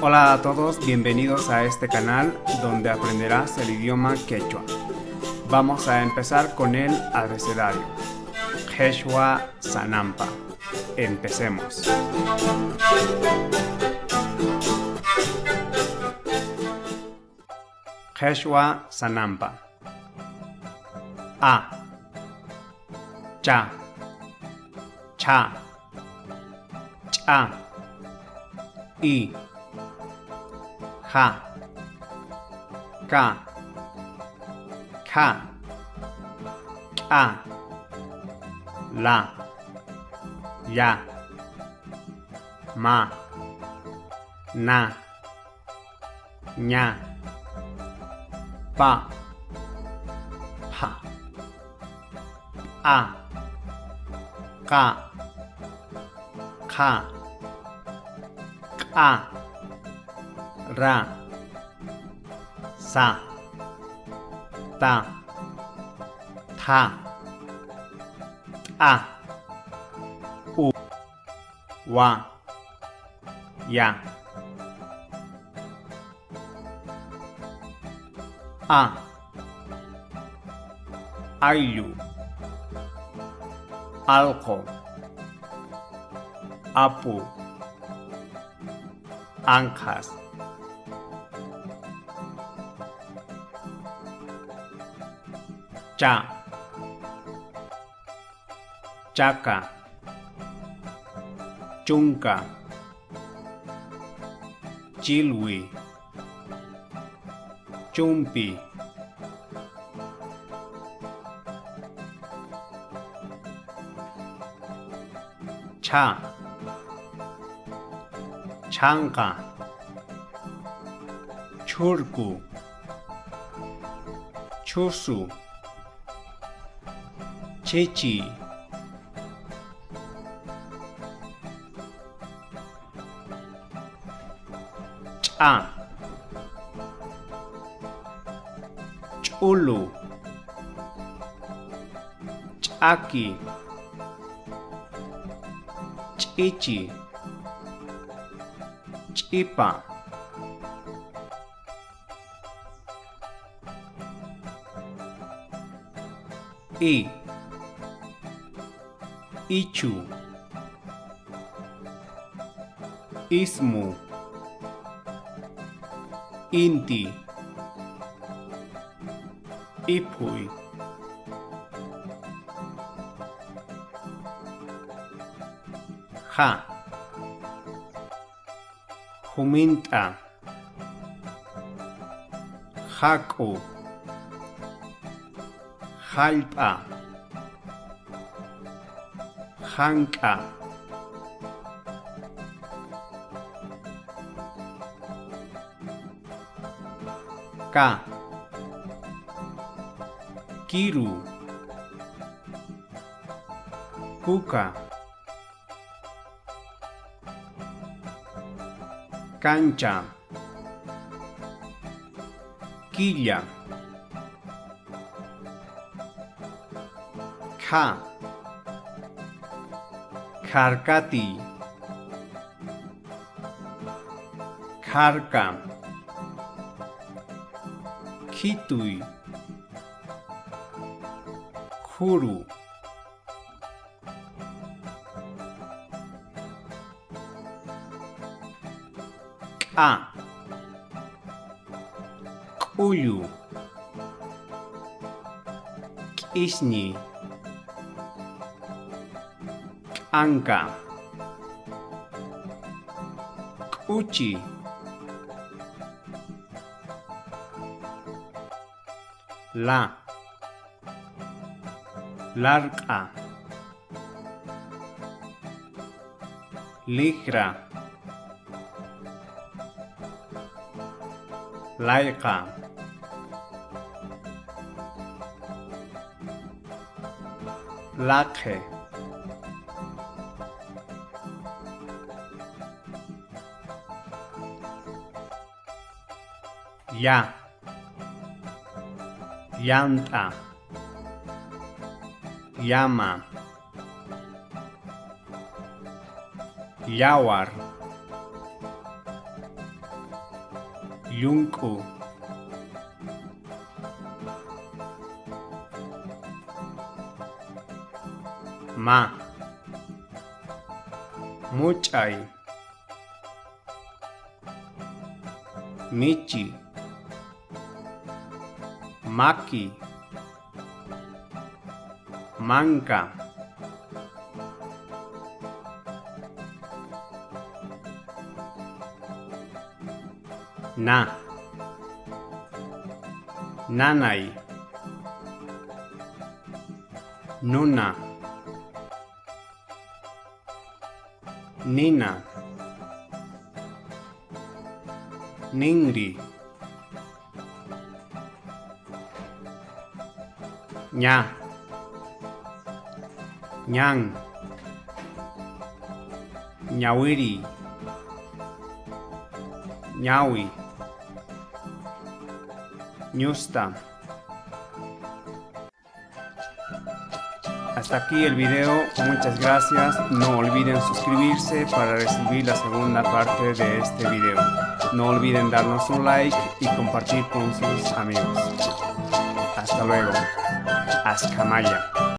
Hola a todos, bienvenidos a este canal donde aprenderás el idioma quechua. Vamos a empezar con el abecedario. Quechua Sanampa. Empecemos. Quechua Sanampa. A. Cha. Cha. Ch'a. I. Ja. Ka. Kha. K'a. La. Ya. Ma. Na. Ña. Pa. Pha. A. Ka. Kha. K'a. Ra. Sa. Ta. Tha. T'a. U. Wa. Ya. A. Ayllu. Alqo. Apu. Anqhas. Cha. Chaka. Chunka. Chilwi. Chumpi. Cha. Chanqa. Churku. Chusu. Chichi. Ch'a. Ch'ulu. Ch'aki. Ch'ichi. Ch'ipa. I. Ichu. Ismu. Inti. Iphuy. Ja. Jumint'a. Jak'u. Jallp'a. Jank'a. Ka. Kiru. Kuka. Kancha. Killa. Kha. Kharkati. Kharka. Khituy. Khuru. K'a. K'ullu. K'isñi. K'anka. K'uchi. La. Larq'a. Lijra. Layqa. Laqhe. Ya. Llant'a. Llama. Yawar. Llunk'u. Ma. Much'ay. Michi. Maki. Manka. Na. Nanay. Nuna. Nina. Ninri. Ña. Ñan. Ñawiri. Ñawi. Ñusta. Hasta aquí el video, muchas gracias, no olviden suscribirse para recibir la segunda parte de este video. No olviden darnos un like y compartir con sus amigos. Hasta luego. Askamaya.